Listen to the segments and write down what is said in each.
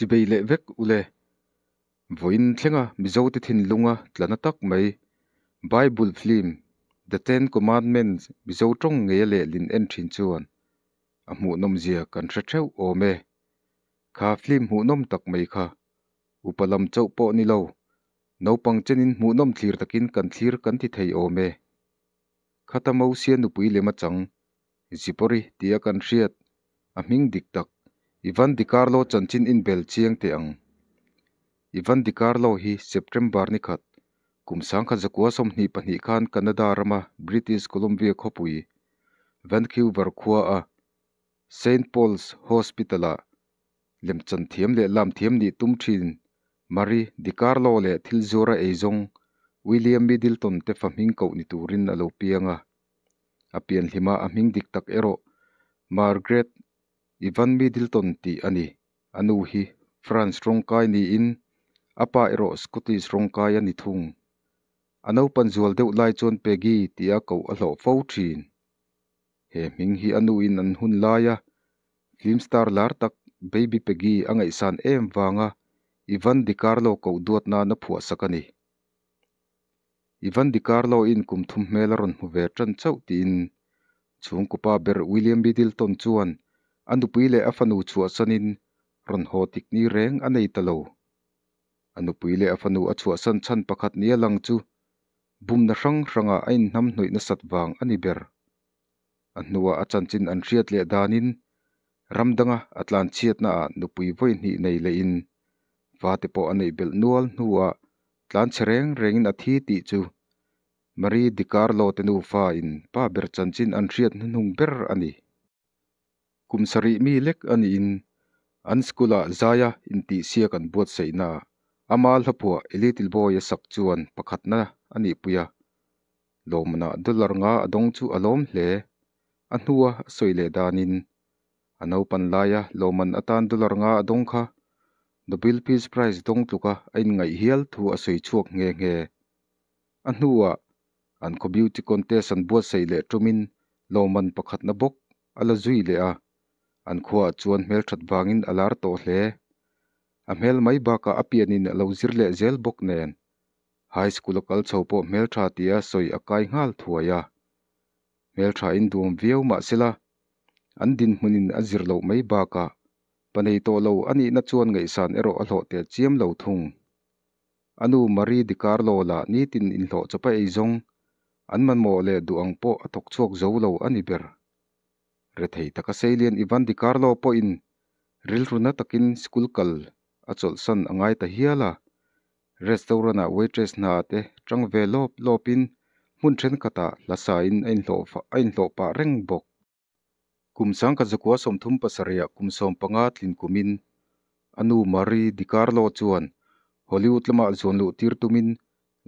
Chibei leh vek ule. Vawiin thlenga Mizote thinlunga tlana tak mai Bible film The Ten Commandments Mizo tawng ngeia lehlin en thin chuan a hmuhnawm zia kan hre theuh awm e. Kha film hmuhnawm tak mai kha upa lam chauh pawh ni lo, naupang chenin hmuhnawm thlir takin kan thlir kan ti thei awm e. Khata Mosia nupui lem atang Zipori tia kan hriat a hming dik tak Ivan DiCarlo chanchin inbel chiang teh ang. Ivan DiCarlo hi September ni khat, kum 1922 khan Canada rama British Columbia khawpui Vancouver khua a Saint Paul's Hospital-ah lemchan thiam leh lam thiam nih tum thin Marie DiCarlo leh thil zuara eizawng William Middleton te fa hming koh ni turin a lo piang a. A pian hlima a hming dik tak erawh Margaret Ivan Middleton tih a ni. A nu hi France rawngkai niin a pa erawh Scottish rawngkai a ni thung. A naupan zual deuh lai chuan Peggy tia koh a hlawh fo thin. He hming hi a nuin an hun laia film star lar tak Baby Peggy a ngaihsan em vanga Ivan DiCarlo koh duat nana phuah sak a ni. Ivan DiCarlo in kum thum hmel a rawn hmu ve tan chauh tiin chhungkaw pa ber William Middleton chuan a nupui leh a fanu chhuahsanin rawn haw tik ni reng a nei ta lo. A nupui leh a fanu a chhuahsan chhan pakhat ni a lang chu bumna hrang hranga a inhnam hnawih nasat vang a ni ber. A hnuah a chanchin an hriat leh danin ramdanga a tlanchhiatnaah nupui vawi hnih nei lehin fate pawh a neih belh nual hnuah tlanchhe reng rengin a thi tih chu Marie DiCarlo te nufa in pa ber chanchin an hriat hnuhnung ber a ni. Kum sarih mi lek a niin an school-ah zaia intihsiak an buatsaihnaah ama hlaphuah A Little Boy a sak chuan pakhatna a nih pui a. Lawmmanah dollar nga a dawng chu a lawm hle. A hnua a sawi leh danin a naupan laia lawmman atan dollar nga a dawng kha Nobel Peace Prize dawng tluka a inngaih hial thu a sawi chhuak nghe nghe. A hnuah an khaw beauty contest an buatsaih leh tumin lawmman pakhatna bawk a la zui leh a, an khuaah chuan hmelthat vangin a lar tawh hle. A hmel mai bakah a pianin a lo zir leh zel bawk nen high school a kal chho pawh hmeltha tia sawi a kai nghal thuai a. Hmeltha in duam viau mahsela an dinhmunin a zir loh mai bakah pa nei tawh lo a nihna chuan ngaihsan erawh a hlawh teh chiam lo thung. A nu Marie DiCarlo lah nitin inhlawh chawpa ei zawng an mamawh leh duh ang pawh a thawk chhuak zo lo a ni ber. Rethei taka Seilian Ivan DiCarlo pawhin rilru na takin school kal a chawlhsan a ngai ta hial a. Restaurant-ah waitress hna te tang ve lawp lawpin hmun thenkhatah hla sain a inhlawh a inhlawh pah reng bawk. Kum 1937-ah kum 15 tlin kumin a nu Marie DiCarlo chuan Hollywood lamah zuan luh tir tumin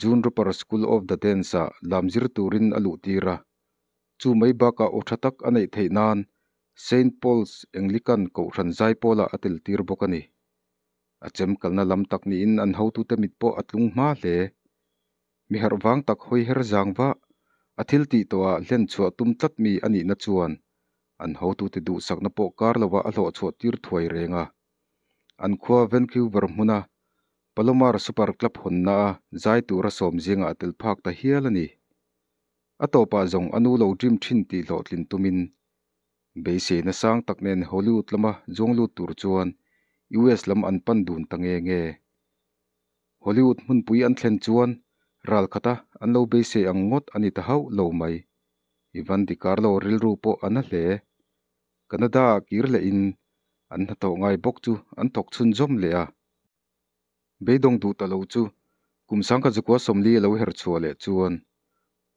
June Roper School of the Dance-ah lam zir turin a luh tir a. Chu mai bakah aw tha tak a neih theih nan Saint Paul's Anglican kohhran zaipawlah a tel tir bawk a ni. A chem kalna lam tak niin an hotute mit pawh a tlung hma hle. Mi harh vang tak hawi her zang vah, a thil tih tawhah hlen chhuah tum tlat mi a nihna chuan an hotute duhsakna pawh kar lovah a hlawh chhuah tir thuai reng a. An khua Vancouver hmuna Palomar Super Club hawnna a zai tura sawm zingah a tel phak ta hial a ni. A tawpah zawng a nu lo dream thin tih hlawhtlin tumin beiseina sang tak nen Hollywood lama zuang lut tur chuan US lam an pan dun ta nge nge. Hollywood hmunpui an thlen chuan ral khata an lo beisei ang ngawt a ni ta hauh lo mai. Ivan DiCarlo rilru pawh a na hle. Canada-ah kir lehin an hnathawh ngai bawk chu an thawk chhunzawm leh a. Beidawng duh ta lo chu kum 1940 a lo her chhuah leh chuan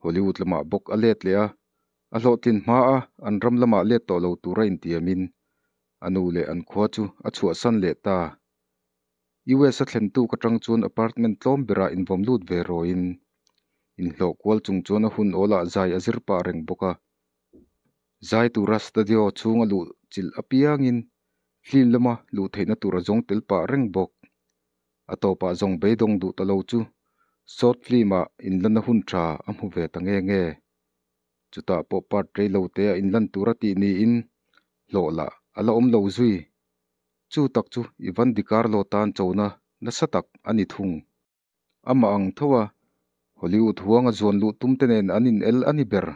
Hollywood lamah bawk a let leh a, a hlawhtlin hma a an ram lamah let tawh lo tura intiamin a nu leh an khua chu a chhuahsan leh ta. US a thlentu ka tang chuan apartment tlawm berah invawm lut ve rawhin inhlawh kual chung chuan a hun awlah zai a zir pah reng bawk a. Zai tura studio chhung a luh chilh apiangin film lama luh theihna tur a zawng tel pah reng bawk. A tawpah zawng beidawng duh ta lo chu short film-ah inlanna hun tha a hmu ve ta nge nge. Chutah pawh part rei lo te a inlan tur a tih niin hlawh lah a la awm lo zui. Chu tak chu Ivan DiCarlo tan chona nasa tak a ni thung. Amah ang tho a, Hollywood huanga zuan luh tum te nen an in el a ni ber.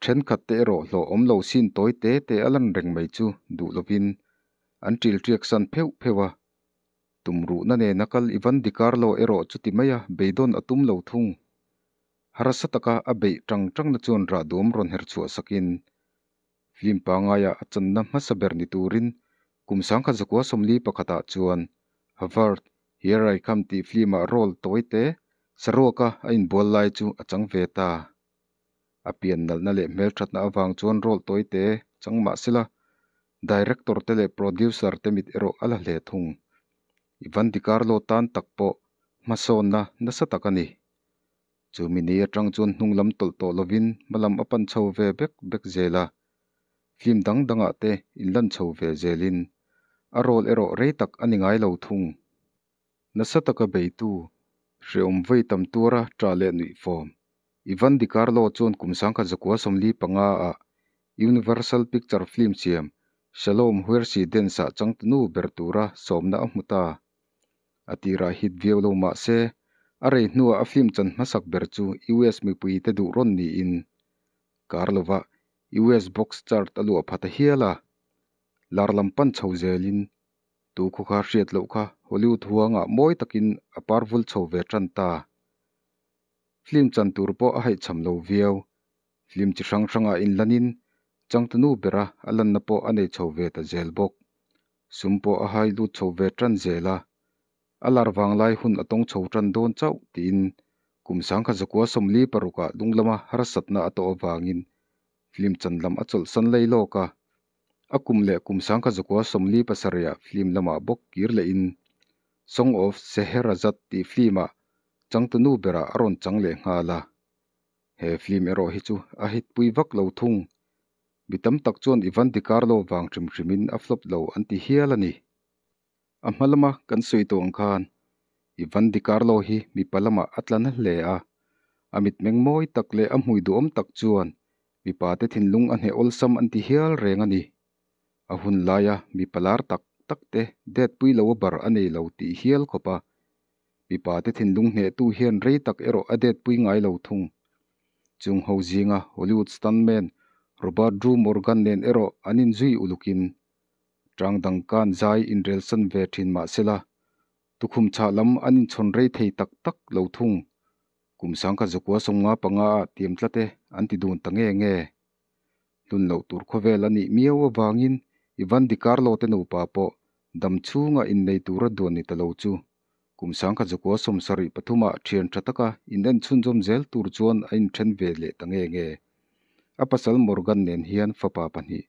Thenkhat te erawh hlawh awm lo sin tawi te te a lan reng mai chu duh lovin an ṭil ṭiak san pheuh pheuh a. Tumruhna nena kal Ivan DiCarlo erawh chuti maia beidawn a tum lo thung. Harsa taka a beih ṭang ṭangna chuan rah duam rawn her chhuah sakin film pangaia a channa hmasa ber ni turin kum 1941ah chuan Havard, Here I Come tih film-ah role tawi te saruaka a inbual lai chu a chang ve ta. A pian nalhna leh hmelthatna avang chuan role tawi te chang mah sela, director te leh producer te mit erawh a la hle thung. Ivan DiCarlo tan tak pawh hmasawnna nasa tak a ni. Chu mi ni atang chuan hnung lam tawlh tawh lovin hma lam a pan chho ve bek bek zel a, film dang dangah te inlan chho ve zelin a role erawh rei tak a ni ngai lo thung. Nasa taka beitu, hrehawm vei tam tuara ṭah leh nuih fawm. Ivan DiCarlo chuan kum 1945 ah Universal Picture film siam Shalom Where She Dance-ah changtunu ber tura sawmna a hmu ta. A tirah hit viau lo mah se, a rei hnuah a film chan hmasak ber chu US mipuite duh rawn niin kar lova US box chart a luah pha ta hial a. Lar lam pan chho zelin tu khaw kha hriat loh kha Hollywood huangah mawi takin a par vul chho ve tan ta. Film chan tur pawh a haihchham lo viau. Film chi hrang hrangah inlanin changtunu bera a lanna pawh a nei chho ve ta zel bawk. Sum pawh a hai lut chho ve tan zel a, a lar vanglai hun a tawng chho tan dawn chauh tiin kum 1946ah lung lama harsatna a tawh avangin film chan lam a chawlhsan lei lawk a. A kum leh kum 1947ah film lamah bawk kir lehin Song of Scheherazade tih film-ah changtunu berah a rawn chang leh nghal a. He film erawh hi chu a hit pui vak lo thung. Mi tam tak chuan Ivan DiCarlo vang hrim hrimin a flop lo an ti hial a ni. A hma lama kan sawi tawh ang khan Ivan DiCarlo hi mipa lamah a tla na hle a, a mitmeng mawi tak leh a hmui duhawm tak chuan mipa te thinlung a hneh awlsam an ti hial reng a ni. A hun laia mipa lar tak tak te det pui lo a bar a nei lo tih hial khawp a, mipa te thinlung hnehtu hian rei tak erawh a det pui ngai lo thung. Chung ho zinga Hollywood stuntman Robert Drew Morgan nen erawh an inzui ulukin tang dang kan zai inrelsan ve thin mah sela, tukhum chhah lam an inchhawn rei thei tak tak lo thung. Kum 1955 ah tiam tlat e an ti dun ta nge nge. Hlun loh tur khawvel a nih miau avangin Ivan DiCarlo te nupa pawh dam chhunga innei tura duan ni ta lo chu kum 1973 ah thian tha taka in en chhunzawm zel tur chuan a inthen ve leh ta nge nge. A pasal Morgan nen hian fapa pahnih,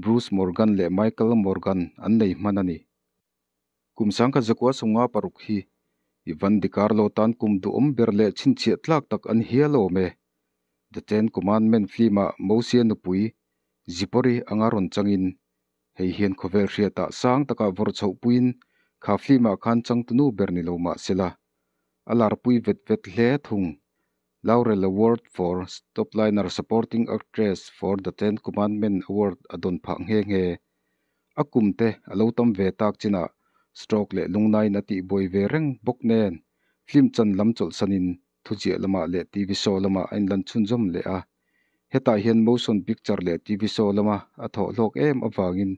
Bruce Morgan leh Michael Morgan an nei hman a ni. Kum 1956 hi Ivan DiCarlo tan kum duhawm ber leh chhinchhiah tlak tak an hial awm e. The Ten Commandment film-ah Mosia nupui Zipori anga rawn changin hei hian khawvel hriatah sang takah vawrh chhoh puiin kha film-ah khan changtunu ber ni lo mah sela, a larpui vet vet hle thung. Laurel Award for Topliner Supporting Actress for The Ten Commandment Award a dawn phah nghe nghe. A kum te a lo tam ve tak chinah stroke leh lungnain a tihbuai ve reng bawk nen film chan lam chawlhsanin thuziah lamah leh TV show lamah a inlan chhunzawm leh a. Hetah hian motion picture leh TV show lama a thawh hlawk em avangin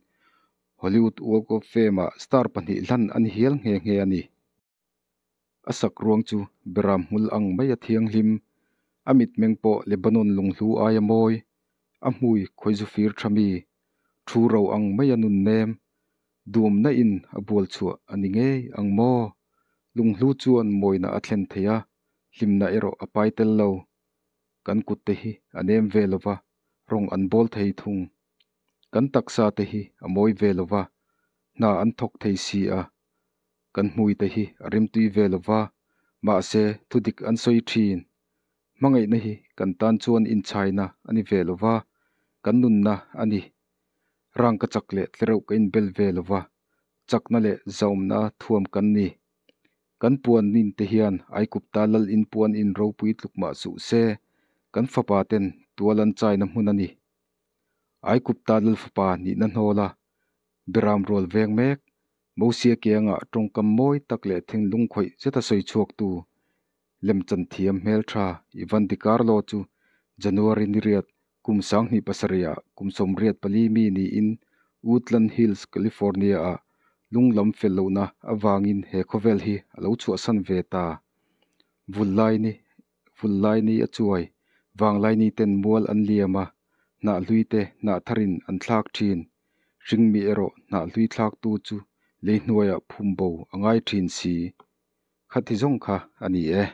Hollywood Walk of Fame-ah star pahnih hlan a ni hial nghe nghe a ni. A sak ruang chu beram hmul ang mai a thianghlim, a mitmeng pawh Lebanon lunghlu aia mawi, a hmui khawizu fir tha mi, thu ro ang mai a nun nem, duamna in a bual chhuah a ni ngei ang maw? Lunghlu chuan mawina a thlen thei a, hlimna erawh a pai tel lo. Kan kut te hi a nem ve lova, rawng an bawl thei thung. Kan taksa te hi a mawi ve lova, hna an thawk thei si a. Kan hmui te hi a rimtui ve lova, mahse thudik an sawi thin. Hmangaihna hi kan tan chuan inchhaina a ni ve lova, kan nunna a ni. Rang ka chak leh tlereuh ka inbel ve lova, chakna leh zaumna thuam kan ni. Kan puan nin te hian Aikupta lal in puan in ropui tluk mah suh se, kan fapa ten tual an chaina hmun a ni. Aikupta lal fapa nihna hnawl a. Beram rual veng mek, Mosia kianga tawngkam mawi tak leh thinlung khawih zeta sawi chhuaktu lemchan thiam hmeltha Ivan DiCarlo chu January ni riat, kum 2007 ah kum 84 mi niin Woodland Hills, California-ah lung lam fel lohna avangin he khawvel hi a lo chhuahsan ve ta. Vullaini Vullaini a chuai, Vanglaini ten mual an liam a, hnah hlui te hnah tharin an thlak thin. Hringmi erawh hnah hlui thlaktu chu lei hnuaiah phum bo a ngai thin si. Khati zawng kha a ni e.